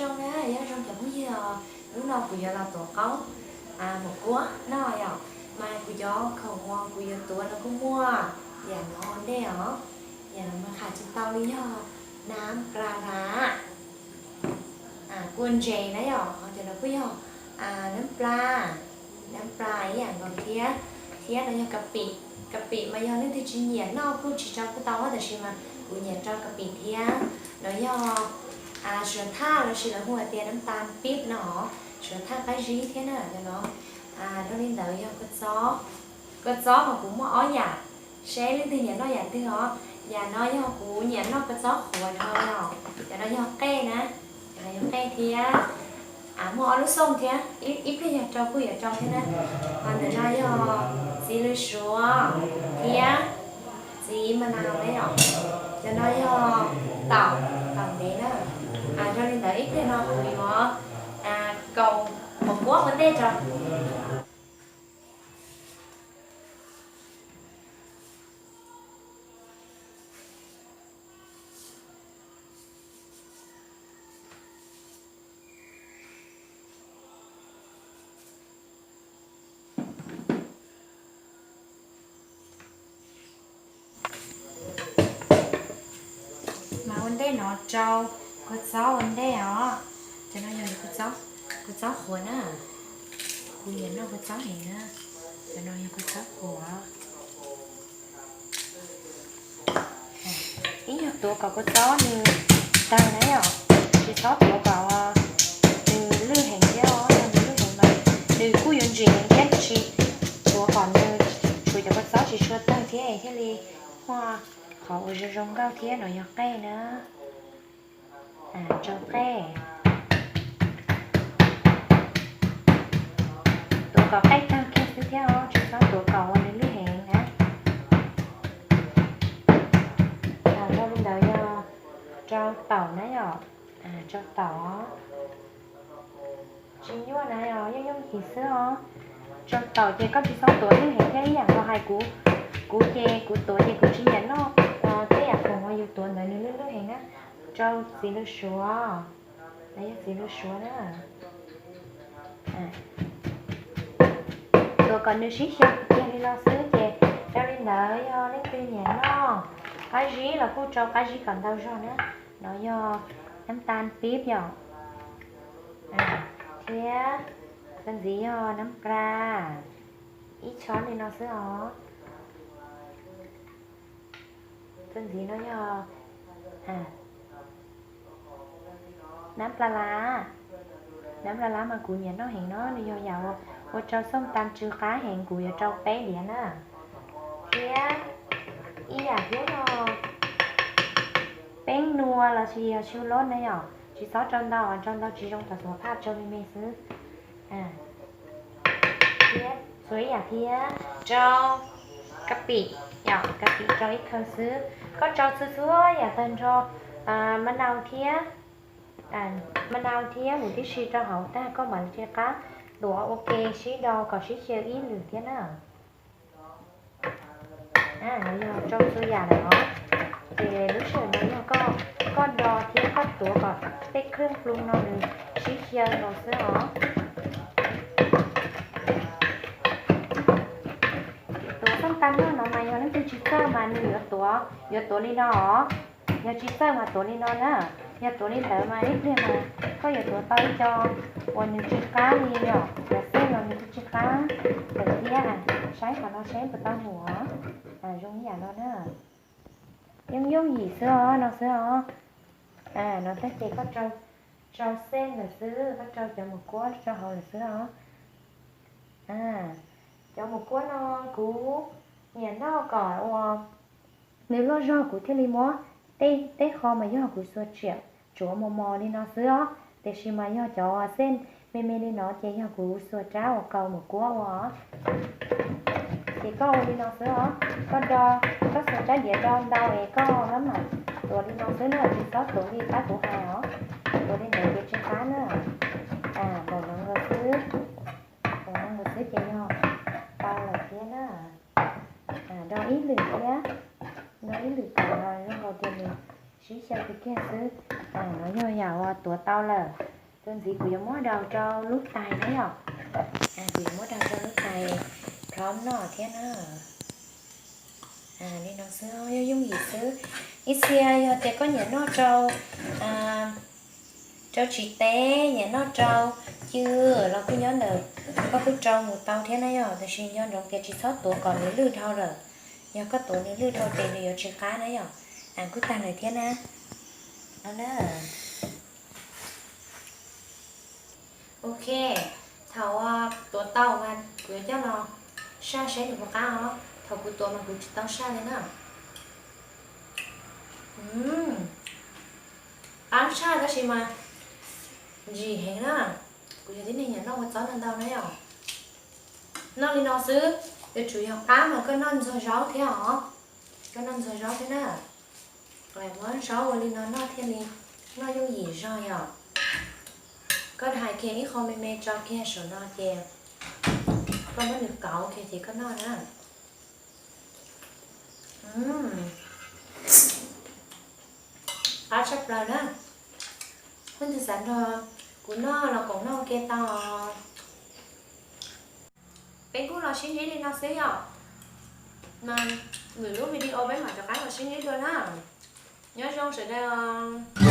Zoo na, nyob zoo cov phooj ywg, hnub no kuv yuav los tuav qaub mos kuab noj yom. Mas kuv cov khoom uas kuv yuav tuav no kuj muaj yam no ua ntej os. Yam no mas qham tsis tau li yog nab pla ras, kua ntses na yom, ho cov no kuj yog nab pla, nab pla ib yam nkaus thiab. Thiab no yog ka pim, ka pim mas yog leej twg tsis nyiam noj kuj tsis rau kuj tau, tab sis mas kuv nyiam rau ka pim thiab. No yog suav thaj los sis lawv hu hais tias nab tas pib no, suav thaj qab zib thiab na cov no. Dhau li ntawd yog kua txob, kua txob mas kuv muaj ob yam, seb leej twg nyiam noj yam twg os. Yam no yog kuv nyiam noj kua txob qhuav dhau yom. Cov no yog qej na, cov no yog qej thiab. Muaj ob lub xooj thiab, ib pliag yog rau kuj yuav rau thiab na. Ho ntawm no yog txiv lws suav thiab txiv ma nas na yom. Cov no yog taum, taum ntev na. Dhau li ntawd ib pliag no kuv yuav kaus mos kuab ua ntej rau. Mas ua ntej no rau kua txob ua ntej os. Cov no yog kua txob, kua txob qhuav na. Kuv nyiam noj kua txob heev na. Cov no yog kua txob qhuav. Ib nyuag tuav kom kua txob nws tawg na yom, tsis txhob tuav kom nws lwj heev thiab os, yog nws lwj heev mas nws kuj yuav ntsim heev thiab, tiam sis tuav kom nws tshuav cov kua txob tsis tshua tawg thiab thiaj li muaj qhov uas zoo zoo nkauj thiab. No yog qej na, rau qej. Tuav kom qej tawg kiag xwb thiab os, tsis txhob tuav kom uas nws lwj heev na. Dhau li ntawd yog rau taum na yom, rau taum. Tsis nyuaj na, yooj yooj yim xwb os. Rau taum ces koj tsis txhob tuav lwj heev thiab, ib yam nkaus hais kuv, kuv ces kuv tuav ces kuv tsis nyiam noj tej yam khoom uas yus tuav ntawd nws lwj lwj heev na. Rau txiv lws suav, no yog txiv lws suav na. Tuav kom nws sib xyaw kiag li no xwb ces dhau li ntawd yog leej twg nyiam noj qab zib los kuj rau qab zib kom ntau zog na. No yog nab tas pib yom, thiab txuas ntxiv yog nab pla, ib chob li no xwb os. Txuas ntxiv no yog nab pla lab, nab pla lab mas kuv nyiam noj heev no, nws yog yam ua rau xoj tas tsw qab heev, kuv yuav rau peb diav na. Thiab ib yam thiab no, peeb nua los sis yog su lob na yom, tsis txhob rau ntau, rau ntau tsis zoo, rau suav phaj rau me me xwb. Thiab txhua ib yam thiab, rau ka pim, ka pim rau ib khaw xwb. Koj rau txhua txhua yam tag nrho, ma nau thiab, ma nau thiab mus tib si rau hauv tag koj mam li rov qab tuav ua ke sib do kom sib xyaw ib lwm thiab na. Yog rau txhua yam lawm os, ces lub sij hawm no yog koj, koj do thiab koj tuav kom tej khwj plhu no nws sib xyaw los xwb os. Tuav xoj tas noj no mas yog leej twg tsis txawj mas nws yuav tuav, yuav tuav li no os. Yog tsis txawj mas tuav li no na. Yog tuav li ntawd mas ib pliag mas koj yuav tuav tau ib co uas nws tsis qab li yom, cov xej los nws kuj tsis qab lawm thiab. Saib qhov no seb puas tau mus os. Zoo ib yam no na. Yooj yooj yim xwb os, no xwb os. No tag ces koj rau xej lawm xwb, koj rau cov mos kuab rau hauv lawm xwb os. Cov mos kuab no kuv nyiam noj kom uas nws loj zog kuv thiaj li muab tej, tej qho mas yog kuv xuas tsiam tsuav mos mos li no xwb os. Tiam sis mas yog cov xej me me li no ces yog kuv xuas rab uas kaus mos kuab ua os. Ces koj ua li no xwb os, koj do, koj xuas rab diav do ntau es koj mam tuav li no xwb na, tsis txhob tuav li qab kuv hais os. Tuav li ntawd ces tsis qab na. Npaum no nkaus xwb, npaum no nkaus xwb ces yog tau lawm thiab na. Do ib lwm thiab, do ib lwm kom zoo nkaus tias nws sib xyaw kiag kiag xwb. No yog yam Tuav tau lawm, tus ntxiv kuv yuav muab daus rau lub tais na yom. Kuv yuav muab daus rau lub tais plob noj thiab na. Li no xwb, yooj yooj yim xwb. Ib txhia yog tias koj nyiam noj rau rau tsis teb, nyiam noj rau cw los kuj nyob ntawm, koj kuj rau mus tau thiab na yom. Tab sis nco ntsoov tias tsis txhob tuav kom nws lwj dhau lawm, yog koj tuav nws lwj dhau ces nws yuav tsis qab na yom. Kuj tag lawm thiab na. Ok, thaum tuav tau mas kuv yuav coj los saj seb nws puas qab os. Thaum kuv tuav mas kuv tsis tau saj li na. Qab tshaj tab sis mas ntsim heev na. Kuv yog tib neeg nyiam noj ua txob ntau ntau na yom. Noj li no xwb, yuav tsum yog qab mas koj noj ntxuag zaub thiab os. Koj noj ntxuag zaub thiab na. Muab zaub ua li no noj thiaj li noj yooj yim zog yom. Koj hais kiag ib qho me me tso kiag saum no ces koj muab nws kauv kiag ces koj noj na. Qab tshaj plaws na. Leej twg xav nrog kuv noj los koom noj ua ke tau. Peb kuj los sib ntsib li no xwb yom. Mas lwm lub video peb mam rov qab los sib ntsib dua na. Nyob zoo sawv daws os.